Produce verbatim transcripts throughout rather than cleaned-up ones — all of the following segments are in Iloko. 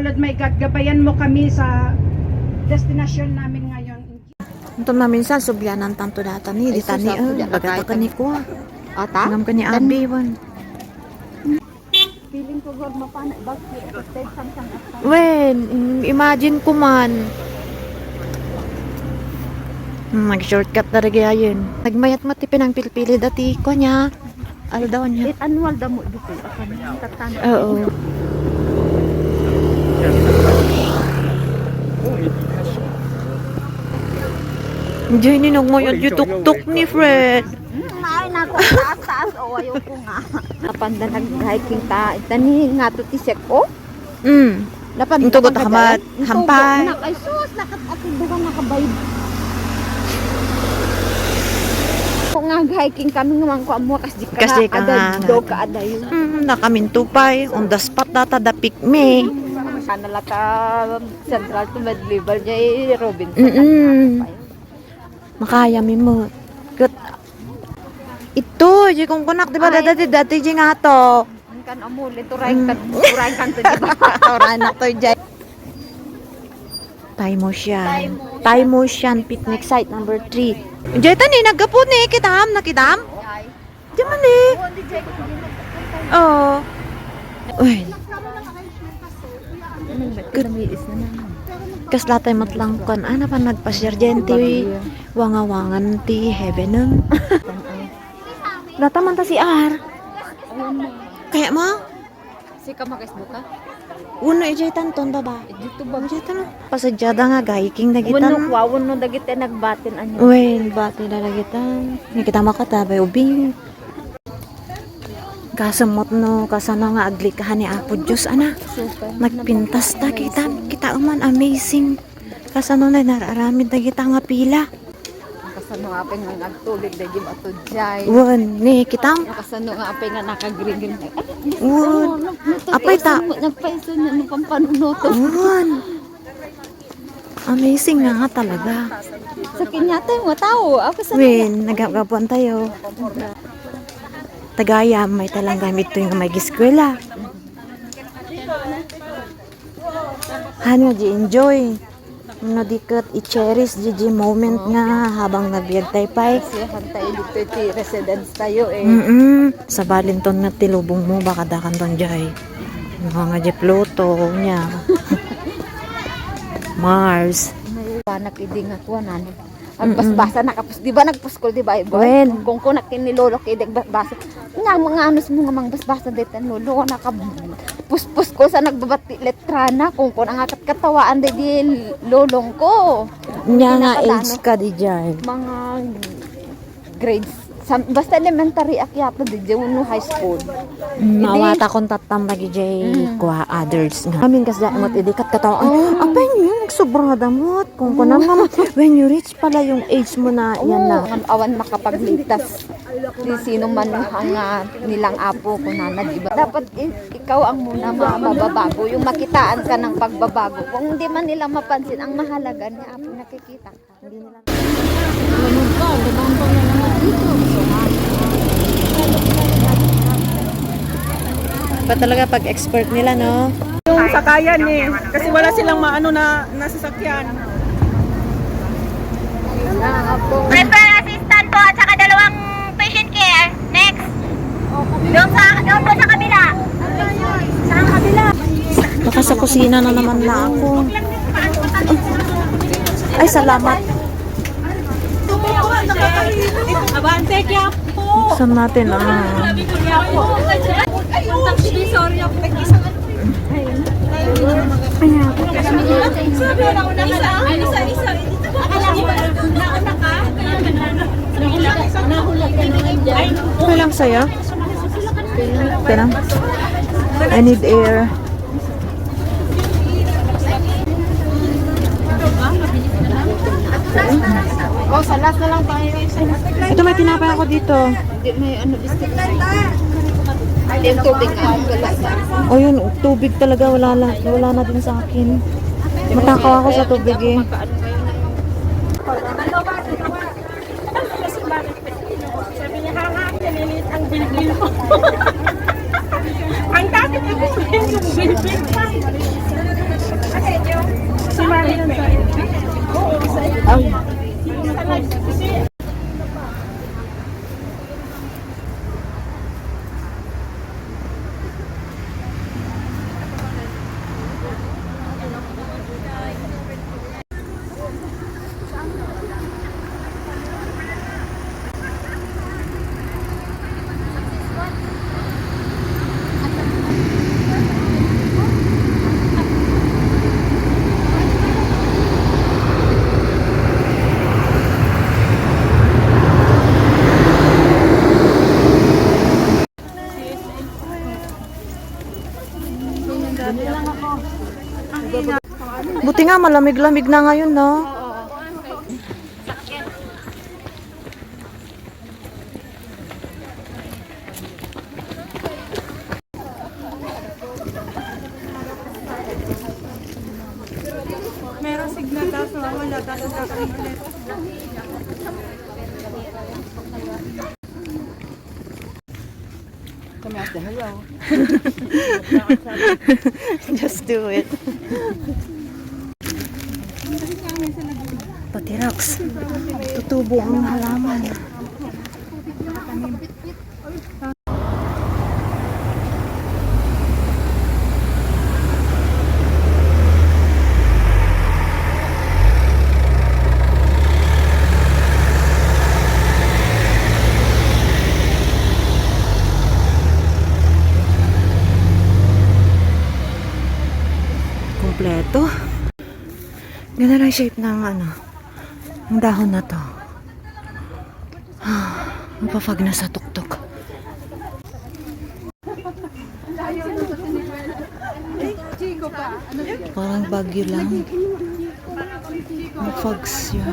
Lord my God, gabayan mo kami sa destinasyon namin ngayon. Anto maminsan, sublianan tanto data ni, di tani, eh, bagata ka ni kuwa. Ata? Ngam ka ni Abi, wan. Feeling ko, Lord, mapana, bag, wen, im-, imagine ko man. Hmm, mag-shortcut na rin kaya yun. Nagmayat mo ti pinangpilpili dati ko niya. Aldaw niya. It annual damo dito. Akan, tatan. Oo. Diyan ni nagmayat yung tuktok ni Fred. Hmm, ay, naku, taas, taas. O, ayaw ko nga. Napanda nag-hiking ta. Ita ni nga to ti check, oh. Mm. Napanda. Intugot ka mat, hampay. Nak-, ay, sus, nakat-, at duga nakabayad. Kung nag-hiking kami, nga man ko amo, kas di ka. Kas di ka nga, adad, nga, dog ka adayo. Mm, nakaminto pay, on the spot data, da pick me. Sana la ka Central to Medleyville, jay Robinson. Mm-mm. Makaya mi mo. Ket ito, di kung kunak, di ba, ay, dati, dati, di nga to. Ang kan amuli, turayan kan, mm, turayan kan to, di ba? Turayan na to, di. Thai Motion. Thai Motion. Thai Motion picnic site number three. Diyan tani, naggapu ni, kitam, nakitam? Ay. Diyan man eh. Oo, di dyan. Oo. Uy. Ket kasla tayo matlangkon. Ana pa nagpasiar dyan ti wangawangan ti heaven nun. Data man ta si R. Kaya mo? Sika, mag-Facebook ka? Uno, ijay tanton, baba. Ijay to, baba. Ijay to, no? Pasadyada nga, hiking na kita, no? Uno, kwa, uno, dagiti nagbatin, ano? Uy, bati na dagita. Ni kita makatabay, ubing. Kasamot no, kasano nga aglikahan ni Apo Diyos, ana? Super. Nagpintas ta, kita, kita man, amazing. Kasano na nararamid dagita nga pila? Kasano nga apay nga agtulid dagiti bato jay? Wen, ni kitam? Kasano nga apay nga nakagrigil? Wen. Apay ta. Nagpaiso na no pampanunuto. Wen. Amazing nga, nga talaga. Sa kinyatay mo tao, ako sa. Wen, nagagapuan tayo. Tagayam, may talang gamit to yung may giskwela. Hano, di enjoy. No, di ket i-cherish di, di moment nga habang nagbiag tayo pay. Kasi hantay dito ti residence tayo eh. Mm-mm. Sa balinton nga ti lubong mo, baka dakanton jay. Mga di Pluto, niya. Mars. Anak idi nga kuan, ano? Agbasbasa, nakapus-, di ba nagpuskol, di ba, Iboy? Wen. Kung kunak ni lolo, kay di agbasbasa. Nga, mga anus mo nga mangbasbasa, dayta, lolo, nakapus-, puskol sa nagbabati letrana. Kung kunak nga katkatawaan, di, di lolong ko. Nya nga age ka, di jay? Mga grades. Sa, basta elementary ak yata, di jay, uno high school. Mm, idi, mawata kon tattam lagi jay, mm, kwa others nga. Amin kas da, mm, mat, idi katkatawa. Oh. Apay niyo, nagsobrada mat. Kung kunan nga, when you reach pala yung age mo na, yan na. Oo, awan makapaglitas. Di sino man nga nilang apo, kunana, di ba? Dapat i-, ikaw ang muna ma-, mababago. Yung makitaan ka ng pagbabago. Kung hindi man nila mapansin, ang mahalaga ni apo nakikita. Hindi nila. Iba talaga pag expert nila, no? Yung sakayan eh. Kasi wala silang maano na nasasakyan. Driver assistant po at saka dalawang patient care. Next. Doon sa, doon po sa kabila. Sa kabila. Baka sa kusina na naman na ako. Ay, salamat. Abante, kaya po. Buksan natin, ah. Sorry, ako. Ayan. Okay lang sa'yo? Okay lang. I need air. Oh, sa last na lang tayo. Ito, may tinapay ako dito. Hindi, may ano, biscuit. Yung tubig nga, wala sa. Oh, yun, tubig talaga, wala na, wala na din sa akin. Matakaw ako sa tubig eh. Sabi niya, "Hanga, pinilit ang bilbil mo." Ang dati niya, bilbil mo, bilbil pa. Buti nga, malamig-lamig na ngayon, no? Meron signal daw, so wala daw sa internet. Kami ate, hello. Just do it. Pati rocks. Tutubo ang halaman. Kompleto. Ganda ng shape ng ano, ng dahon na to. Mapafag na sa tuktok. Parang bagyo lang. Mafag siya.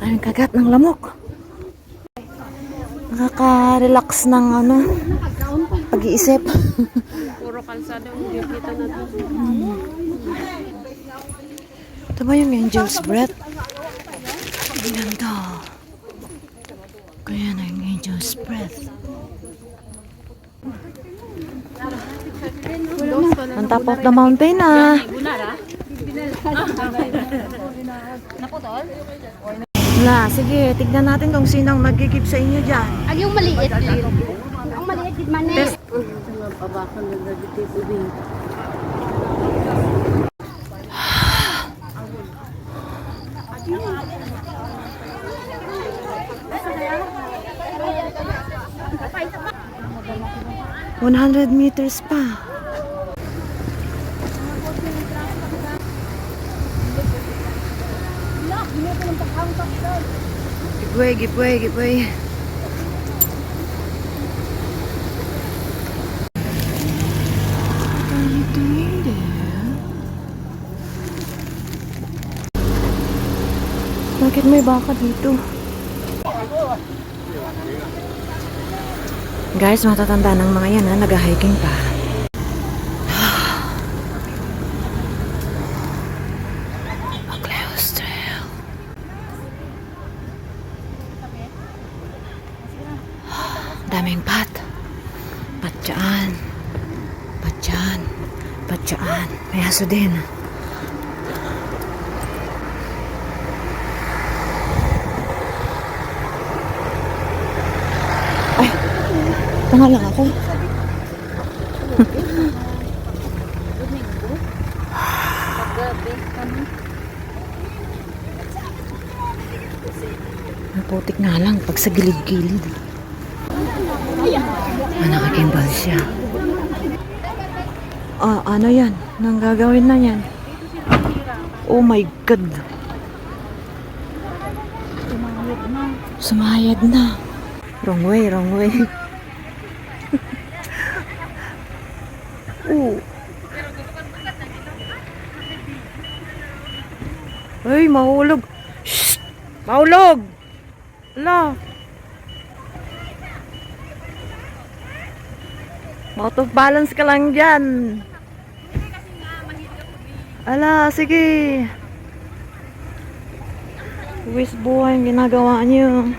Ang kagat ng lamok. Nakaka-relax ng ano, pag-iisip. Puro kalsada ang nakikita natin. Ito ba yung Angel's Breath? Ang ganda. Kaya na yung Angel's Breath. On top of the mountain na. Naputol? Na, sige, tignan natin kung sino ang mag-give sa inyo dyan. Ay, yung maliit, Lin. Ang maliit, di man eh. Best. One hundred meters pa. Give way, give way, give way. What are you doing there? Bakit may baka dito? Guys, matatanda ng mga yan, ha? Nag-hiking pa. Macleo's Trail. Daming pat. Pat dyan. Pat dyan. Pat dyan. May aso din. Ay, tanga lang ako. Maputik nga lang pag sa gilid-gilid. Ah, nakagimbal siya. Ah, ano yan? Anong gagawin na yan? Oh my God. Sumayad na. Wrong way, wrong way. Oh. Uy, mahulog. Shh! Mahulog! Hala. Out of balance ka lang dyan. Ala, sige. Wis buhay ang ginagawa niyo.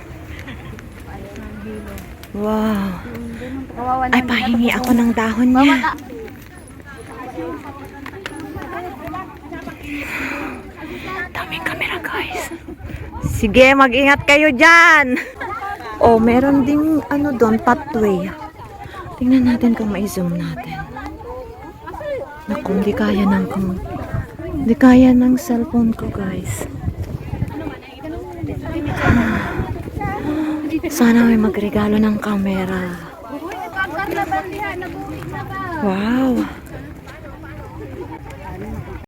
Wow. Ay, pahingi ako ng dahon niya. Daming kamera, guys. Sige, mag-ingat kayo dyan. Oh, meron ding ano doon, pathway. Tingnan natin kung ma-zoom natin. Naku, hindi kaya ng kam-, hindi kaya ng cellphone ko, guys. Sana may magregalo ng kamera. Wow.